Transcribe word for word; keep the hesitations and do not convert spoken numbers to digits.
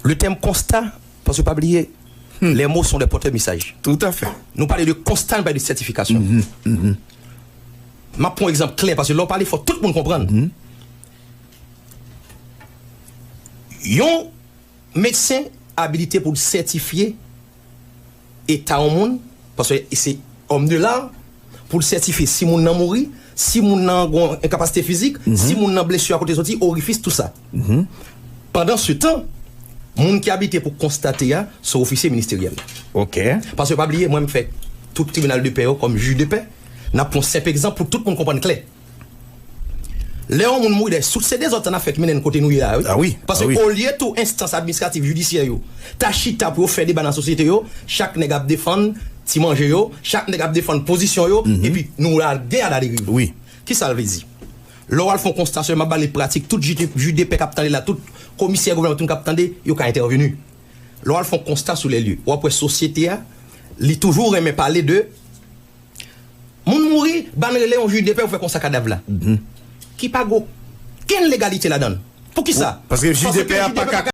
Le tèm konsta, paske pa bliye, les mots sont des porteurs de message. Tout à fait. Nou pale de konsta, nou pale de sètifikasyon. M ap pran yon egzanp klè, paske lè w pale, fò tout moun konprann. Yon medsen abilite pou l sètifye eta yon moun, paske se homme de l'art, pou l sètifye si moun nan mouri, si moun nan gon enkapasite fizik, si moun nan blesi a kote soti, orifis, tout sa. Pandan se tan, moun ki abite pou konstate a, se ofisye ministeryèl. Ok. Paske pa bliye, mwen m fè tout tribinal de pè yo kòm jij de pè. N ap pran senp egzanp pou tout moun konprann klè. Lè yon moun mouri, dèyè tout se dezòd sa n ap fè ki mennen n kote nou ye la, wi. Ah wi, Paske ah wi. Olye tou enstans administratif, jidisyè yo ta chita pou yo fè deba nan sosyete yo, chak nèg ap defann ti manje yo, chak nèg ap defann pozisyon yo, epi nou la gen a la deriv. Wi. Kisa l vle di? Lè w al fè yon konsta sou, m ap pale pratik, tout jij de pè k ap tande la, tout komisè gouvènman, tout moun k ap tande, yo ka entèveni. Lè w al fè yon konsta sou lè lye, w ap wè sosyete a, li toujou renmen pale de moun mouri, ba n rele yon jij de pè pou fè konsta kadav la. Ki pa gen okenn legalite ladan l. Poukisa? Paske jij de pè a pa ka